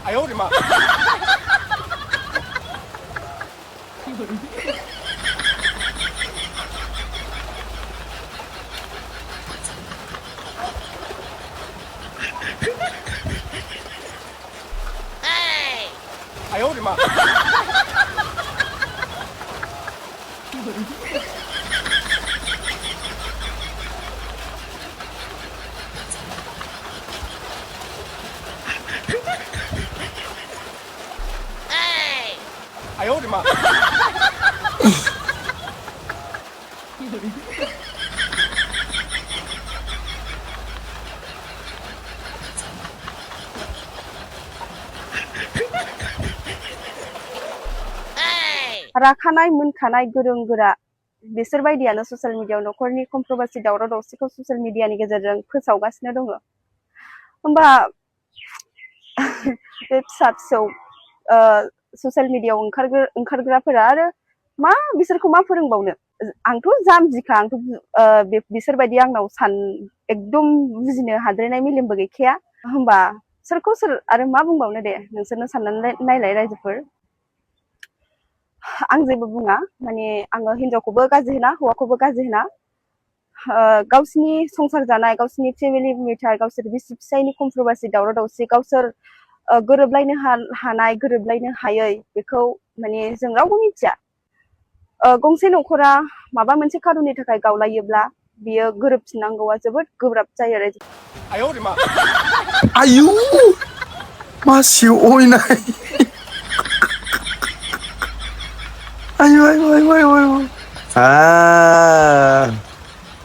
哎呦我的妈！哎呦我的妈！哎呦我的妈！ राखानाय मोनखानाय गोरों गोरा बिसोर बायदियानो ससियेल मिडियायाव न'खरनि कन्ट्रभार्सि दावराव दावसिखौ ससियेल मिडियानि गेजेरजों फोसावगासिनो दङ। होमबा बे फिसा फिसौ ससियेल मिडियायाव ओंखारग्राफोरा आरो मा बिसोरखौ मा फोरोंबावनो आंथ' जाम्बिखा आंथ' बिसोरबायदि आंनाव एकदम बुजिनो हाद्रायनाय मेलेमबो गैखाया होमबा सोरखौ सोर आरो मा बुंबावनो दे नोंसोरनो साननानै नायलाय रायजोफोर आं जेबो बुङा माने आङो हिनजावखौबो गाज्रि होना हौवाखौबो गाज्रि होना गावसिनि संसार जानाय गावसिनि फेमिलि मेटार गावसोर बिसि फिसायनि कन्ट्रभार्सि दावराव दावसि गावसोर गोरोबलायनो हानाय गोरोबलायनो हायै बेखौ माने जों रावबो मिथिया गंसे न'खरा माबा मोनसे खारननि थाखाय गावलायोब्ला बियो गोरोबफिननांगौआ जोबोद गोब्राब जायो आरो आयु मासि अयनाय आयु आयु आयु आयु आयु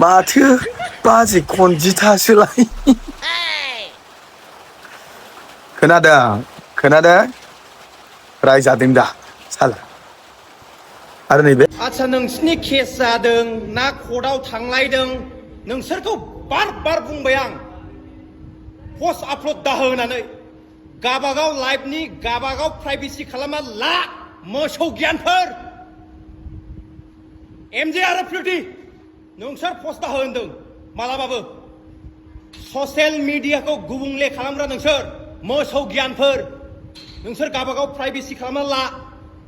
माथो बाजै खनजिथासोलाय खोनादों रायजादों दा साला आरो नैबे आच्छा नोंसिनि केस जादों ना कर्टआव थांलायदों नोंसोरखौ बार बार बुंबाय आं पस्ट आपल'ड दाहो होननानै गाबागाव लाइफनि गाबागाव प्राइभेसि खालामना ला मोसौ गियानफोर एमजे आरो प्रिति नोंसोर पस्ट दाहो होनदों मालाबाबो ससियेल मिडियाखौ गुबुंले खालामग्रा नोंसोर मोसौ गियानफोर नोंसोर गाबागाव प्राइभेसि खालामना ला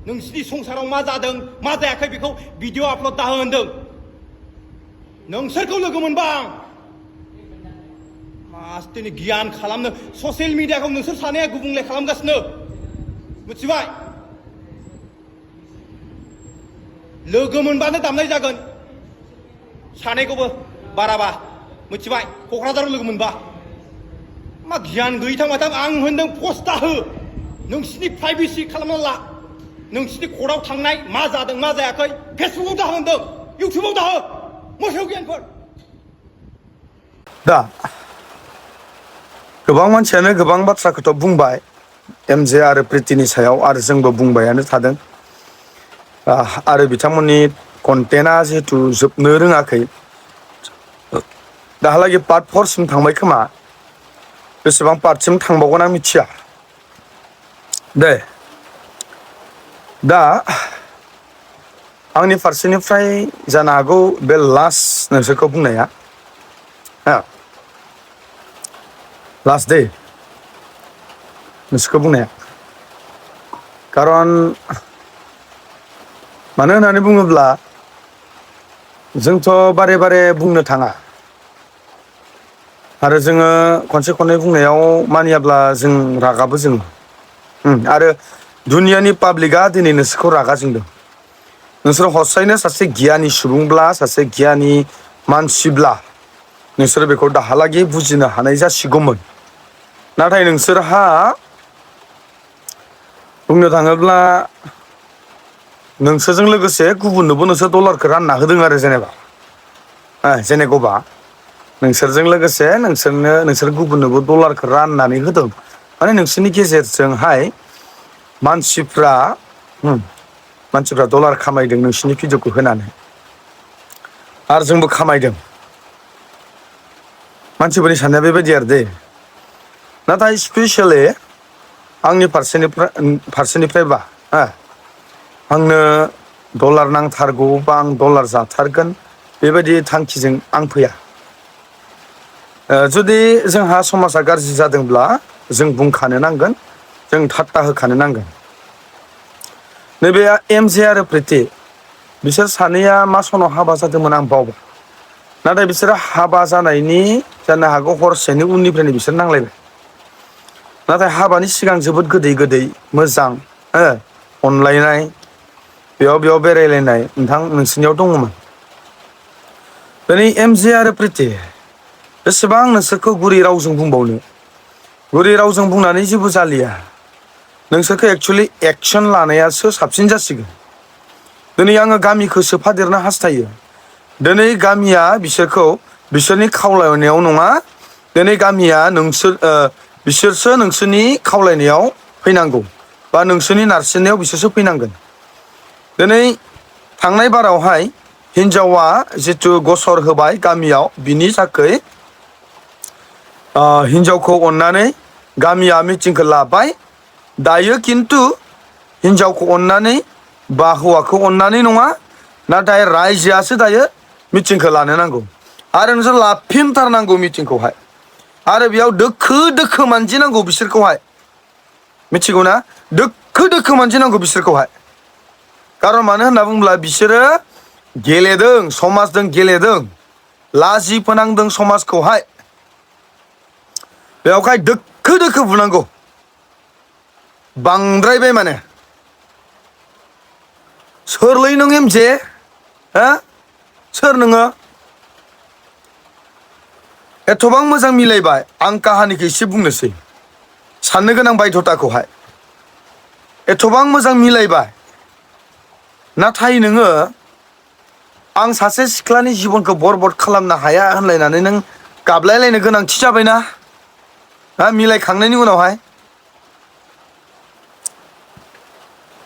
नोंसिनि संसाराव मा जादों मा जायाखै बेखौ भिडिअ आपल'ड दाहो होनदों नोंसोरखौ लोगो मोनबा आं मासथिनि गियान खालामनो ससियेल मिडियाखौ नोंसोर सानैया गुबुंले खालामगासिनो मिथिबाय लोगो मोनबानो दामनाय जागोन सानैखौबो बाराबा मिथिबाय क'क्राझाराव लोगो मोनबा मा गियान गैथां माथां आं होनदों पस्ट दाहो नोंसिनि प्राइभेसि खालामना ला नोंसिनि कर्टआव थांनाय मा जादों मा जायाखै फेसबुकआव दाहो होनदों इउटुबाव दाहो मोसौ गियानफोर दा गोबां मानसियानो गोबां बाथ्राखौथ' बुंबाय एमजे आरो प्रितिनि सायाव आरो जोंबो बुंबायानो थादों आरो बिथांमोननि कन्टेन्टआ जिहेतु जोबनो रोङाखै दाहालागै पार्ट 4 सिम थांबाय खोमा बेसेबां पार्टसिम थांबावगोन आं मिथिया दे दा आंनि फारसेनिफ्राय जानो हागौ बे लास्ट नोंसोरखौ बुंनाया लास्ट दे नोंसोरखौ बुंनाया खारन मानो होननानै बुङोब्ला जोंथ' बारे बारे बुंनो थाङा आरो जोङो खनसे खननै बुंनायाव मानियाब्ला जों रागाबो जोङो आरो दुनियानि पाब्लिकआ दिनै नोंसोरखौ रागा जोंदों नोंसोर हसायैनो सासे गियानि सुबुंब्ला सासे गियानि मानसिब्ला नोंसोर बेखौ दाहालागै बुजिनो हानाय जासिगौमोन नाथाय नोंसोरहा बुंनो थाङोब्ला नोंसोरजों लोगोसे गुबुननोबो नोंसोर डलारखौ रानना होदों आरो जेनेगौबा नोंसोरजों लोगोसे नोंसोर गुबुननोबो डलारखौ राननानै होदों माने नोंसोरनि गेजेरजोंहाय मानसिफ्रा डलार खामायदों नोंसिनि भिडिअखौ होनानै आरो जोंबो खामायदों मानसिफोरनि साननाया बेबायदि आरो दे नाथाय स्पेसियेलि आंनि फारसेनिफ्रायबा आंनो डलार नांथारगौ बा आं डलार जाथारगोन बेबायदि थांखिजों आं फैया जुदि जोंहा समाजा गाज्रि जादोंब्ला जों बुंखानो नांगोन जों थाट्टा होखानो नांगोन नैबे एमजे आरो प्रिति बिसोर सानैया मा सनाव हाबा जादोंमोन आं बावबाय नाथाय बिसोरो हाबा जानायनि जानो हागौ हरसेनि उननिफ्रायनो बिसोर नांलायबाय नाथाय हाबानि सिगां जोबोद गोदै गोदै मोजां अनलायनाय बेयाव बेरायलायनाय नोंथां नोंसोरनियाव दङमोन दिनै एमजे आरो प्रिति बेसेबां नोंसोरखौ गुरै रावजों बुंबावनो गुरै रावजों बुंनानै जेबो जालिया नोंसोरखौ एक्सुवेलि एक्सन लानायासो साबसिन जासिगोन दिनै आङो गामिखौ सोफादेरनो हास्थायो दिनै गामिया बिसोरखौ बिसोरनि खावलायनायाव नङा दिनै गामिया बिसोरसो नोंसोरनि खावलायनायाव फैनांगौ बा नोंसोरनि नारसिननायाव बिसोरसो फैनांगोन दिनै थांनाय बारावहाय हिन्जावा जिथु गसर होबाय गामियाव बिनि थाखाय हिन्जावखौ अननानै गामिया मिटिंखौ लाबाय दायो खिन्थु हिन्जावखौ अननानै बा हौवाखौ अननानै नङा नाथाय रायजोआसो दायो मिटिंखौ लानो नांगौ आरो नोंसोर लाफिनथारनांगौ मिटिंखौहाय आरो बेयाव दोखो दोखो मानजिनांगौ बिसोरखौहाय मिथिगौ ना दोखो दोखो मानजिनांगौ बिसोरखौहाय खारन मानो होनना बुङोब्ला बिसोरो गेलेदों समाजजों गेलेदों लाजि फोनांदों समाजखौहाय बेवहाय दोखो दोखो बुनांगौ बांद्रायबाय माने सोरलै नों एमजे सोर नोङो एथबां मोजां मिलायबाय आं काहानिखौ एसे बुंनोसै साननो गोनां बायध'थाखौहाय एथबां मोजां मिलायबाय नाथाय नोङो आं सासे सिख्लानि जिबनखौ बरबाद खालामनो हाया होनलायनानै नों गाबलायलायनो गोनांथि जाबायना मिलायखांनायनि उनावहाय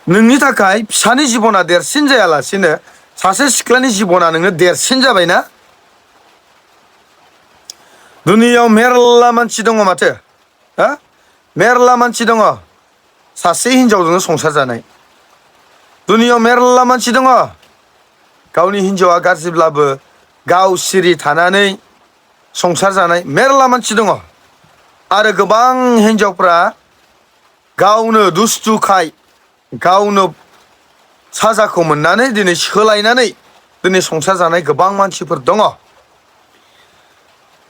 नोंनि थाखाय फिसानि जिबना देरसिन जायालासेनो सासे सिख्लानि जिबना नोङो देरसिन जाबायना दुनियाव मेरला मानसि दङ माथो मेरला मानसि दङ सासे हिन्जावजोंनो संसार जानाय दुनियाव मेरला मानसि दङ गावनि हिन्जावा गाज्रिब्लाबो गाव सिरि थानानै संसार जानाय मेरला मानसि दङ आरो गोबां हिन्जावफ्रा गावनो दुस्थुखाय गावनो साजाखौ मोननानै दिनै सोलायनानै दिनै संसार जानाय गोबां मानसिफोर दङ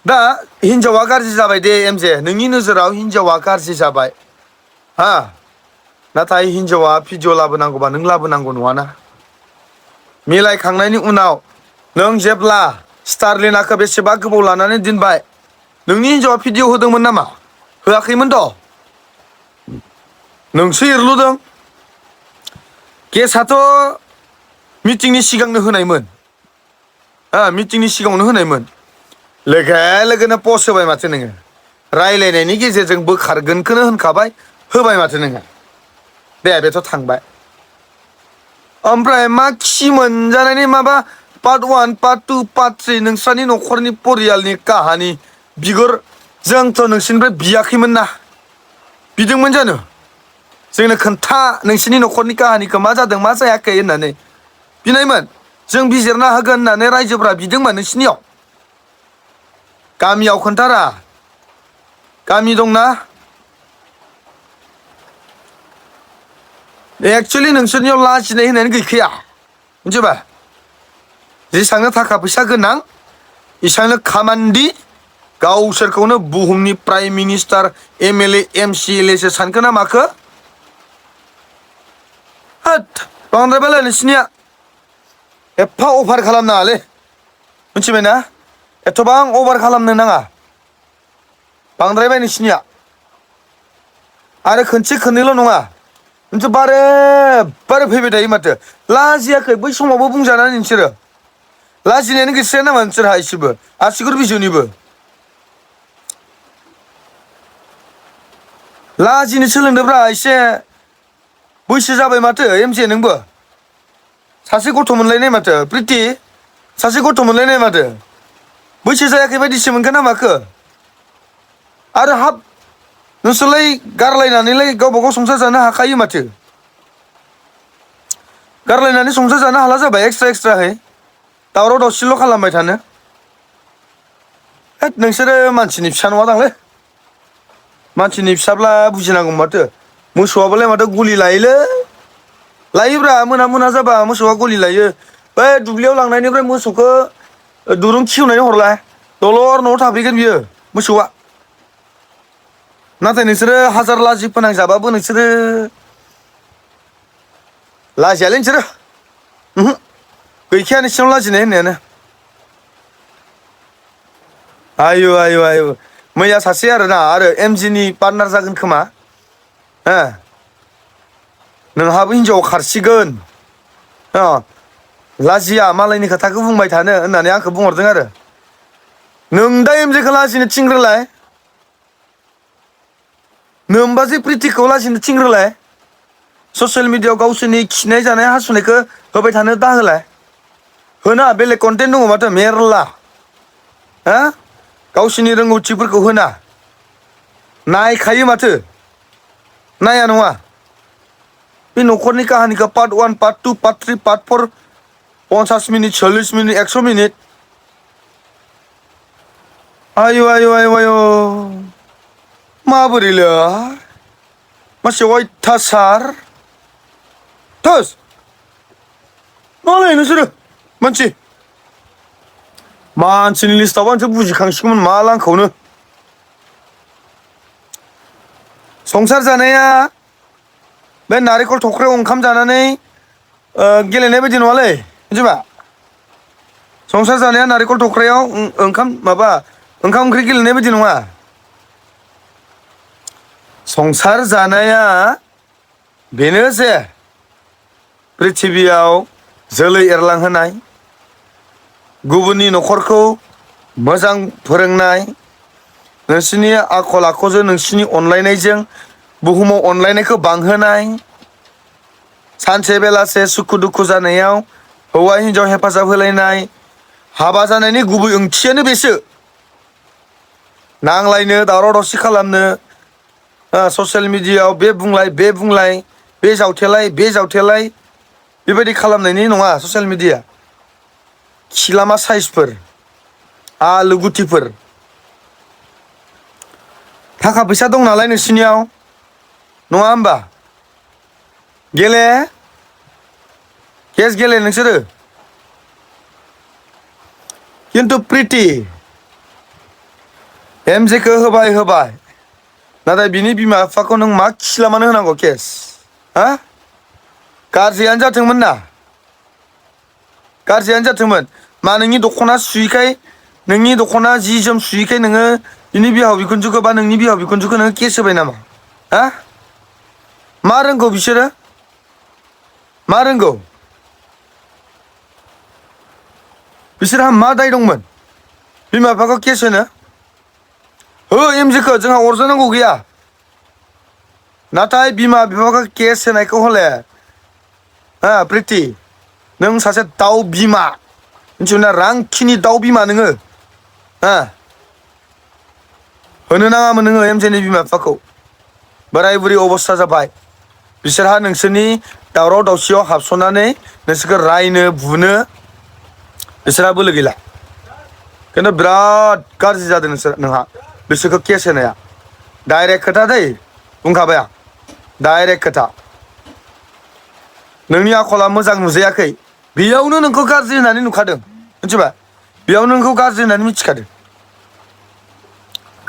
दा हिन्जावा गाज्रि जाबाय दे एमजे नोंनि नोजोराव हिन्जावा गाज्रि जाबाय नाथाय हिन्जावा भिडिअ लाबोनांगौबा नों लाबोनांगौ नङाना मिलायखांनायनि उनाव नों जेब्ला स्टारलिनाखौ बेसेबा गोबाव लानानै दोनबाय नोंनि हिन्जावा भिडिअ होदोंमोन नामा होआखैमोनथ' नोंसो एरलुदों केसआथ' मिटिंनि सिगांनो होनायमोन मिटिंनि सिगाङावनो होनायमोन लोगो लोगोनो पस्ट होबाय माथो नोङो रायलायनायनि गेजेरजों बोखारगोनखौनो होनखाबाय होबाय माथो नोङो दे बेथ' थांबाय ओमफ्राय मा खि मोनजानायनि माबा पार्ट 1 पार्ट 2 पार्ट 3 नोंस्रानि न'खरनि परियालनि काहानि बिगुर जोंथ' नोंसोरनिफ्राय बियाखैमोन ना बिदोंमोन जानो जोंनो खोन्था नोंसोरनि न'खरनि काहानिखौ मा जादों मा जायाखै होननानै बिनायमोन जों बिजिरना होगोन होननानै रायजोफ्रा बिदोंमोन नोंसिनियाव गामियाव खोन्थारा गामि दंना एक्सुवेलि नोंसोरनियाव लाजिनाय होननानै गैखाया मिथिबा जेसांनो थाखा फैसा गोनां इसांनो खामान्दि गावसोरखौनो बुहुमनि प्राइम मिनिस्टार MLA MCLA सो सानखो ना माखो बांद्रायबायलै नोंसिनिया एफा अभार खालामनाङालै मिथिबायना एथबां अभार खालामनो नाङा बांद्रायबाय नोंसिनिया आरो खनसे खननैल' नङा नोंसोर बारे बारे फैबाय थायो माथो लाजियाखै बै समावबो बुंजानानै नोंसोरो लाजिनायानो गैस्राया नामा नोंसोरहा एसेबो आसिगुर बिजौनिबो लाजिनो सोलोंदोब्रा एसे बैसो जाबाय माथो एमजे नोंबो सासे गथ' मोनलायनाय माथो प्रिति सासे गथ' मोनलायनाय माथो बैसो जायाखै बायदिसो मोनखो ना माखो आरो हाब नोंसोरलाय गारलायनानैलाय गावबा गाव संसार जानो हाखायो माथो गारलायनानै संसार जानो हाला जाबाय एक्सट्राहै दावराव दावसिल' खालामबाय थानो नोंसोरो मानसिनि फिसा नङा दांलै मानसिनि फिसाब्ला बुजिनांगौ माथो मोसौआबालाय माथो गुलि लायोलै लायोब्रा मोना जाबा मोसौआ गुलि लायो बे दुब्लियाव लांनायनिफ्राय मोसौखौ दुरुं खिवनानै हरलाय दलर न'आव थाफैगोन बियो मोसौआ नाथाय नोंसोरो हाजार लाजि फोनांजाबाबो नोंसोरो लाजियालै नोंसोरो गैखाया नोंसिनाव लाजिनाय होननायानो आयु मैया सासे आरोना आरो एमजिनि पार्टनार जागोन खोमा हो नोंहाबो हिनजाव खारसिगोन लाजिया मालायनि खोथाखौ बुंबाय थानो होननानै आंखौ बुंहरदों आरो नों दा एमजेखौ लाजिनो थिनग्रोलाय नोंबा जे प्रितिखौ लाजिनो थिनग्रोलाय ससियेल मिडियायाव गावसोरनि खिनाय जानाय हासुनायखौ होबाय थानो दाहोलाय होना बेलेग कन्टेन्ट दङ माथो मेरला हा गावसोरनि रोंगौथिफोरखौ होना नायखायो माथो नाया नङा बे न'खरनि काहानिखौ part 1 part 2 part 3 part 4 50 minute 40 minute 100 minute आयु माबोरैलै मासे अयथासार थोस मालाय नोंसोरो मानसिनि लिस्टआव आंसो बुजिखांसिगौमोन मा लांखौनो संसार जानाया बे नारेंखल थख्रायाव ओंखाम जानानै गेलेनाय बायदि नङालै मिथिबा संसार जानाया नारेंखल थख्रायाव ओंखाम ओंख्रि गेलेनाय बायदि नङा संसार जानाया बेनो जे पृथिबियाव जोलै एरलांहोनाय गुबुननि न'खरखौ मोजां फोरोंनाय नोंसिनि आखल आखुजों नोंसिनि अनलायनायजों बुहुमाव अनलायनायखौ बांहोनाय सानसे बेलासे सुखु दुखु जानायाव हौवा हिन्जाव हेफाजाब होलायनाय हाबा जानायनि गुबै ओंथियानो बेसो नांलायनो दावराव दावसि खालामनो ससियेल मिडियायाव बे बुंलाय बे जावथेलाय बेबायदि खालामनायनि नङा ससियेल मिडिया खिलामा साइजफोर आलु गुथिफोर थाखा फैसा दं नालाय नोंसिनियाव नङा होमबा गेले नोंसोरो खिन्थु प्रिति एमजेखौ होबाय नाथाय बिनि बिमा बिफाखौ नों मा खिलामानो होनांगौ केस हा गाज्रियानो जाथोंमोन मा नोंनि दख'ना सुयैखाय नोंनि दख'ना जि जोम सुयैखाय नोङो बिनि बिहाव बिखुनजोखौ बा नोंनि बिहाव बिखुनजोखौ नोङो केस होबाय नामा हा मा रोंगौ बिसोरो मा रोंगौ बिसोरहा मा दाय दंमोन बिमा बिफाखौ केस होनो हो एमजेखौ जोंहा अरजानांगौ गैया नाथाय बिमा बिफाखौ केस होनायखौ हले प्रिति नों सासे दाउ बिमा मिथिबायना रांखिनि दाउ बिमा नोङो होनो नाङामोन नोङो एमजेनि बिमा बिफाखौ बोराय बुरि अबस्था जाबाय बिसोरहा नोंसोरनि दावराव दावसियाव हाबसननानै नोंसोरखौ रायनो बुनो बिसोरहा बोलो गैला खिन्थु बिराद गाज्रि जादों नोंहा बिसोरखौ केस होनाया डाइरेक्ट खोथा दै बुंखाबाय आं डाइरेक्ट खोथा नोंनि आखला मोजां नुजायाखै बेयावनो नोंखौ गाज्रि होननानै नुखादों मिथिबाय बेयावनो नोंखौ गाज्रि होननानै मिथिखादों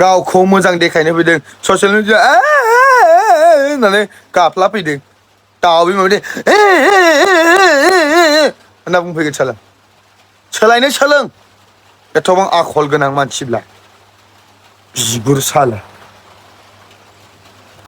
गावखौ मोजां देखायनो फैदों ससियेल मिडिया होननानै गाफ्ला फैदों दाउ बिमा बायदि होनना बुंफैगोन सोलायनो सोलों एथबां आखल गोनां मानसिब्ला बिगुर साला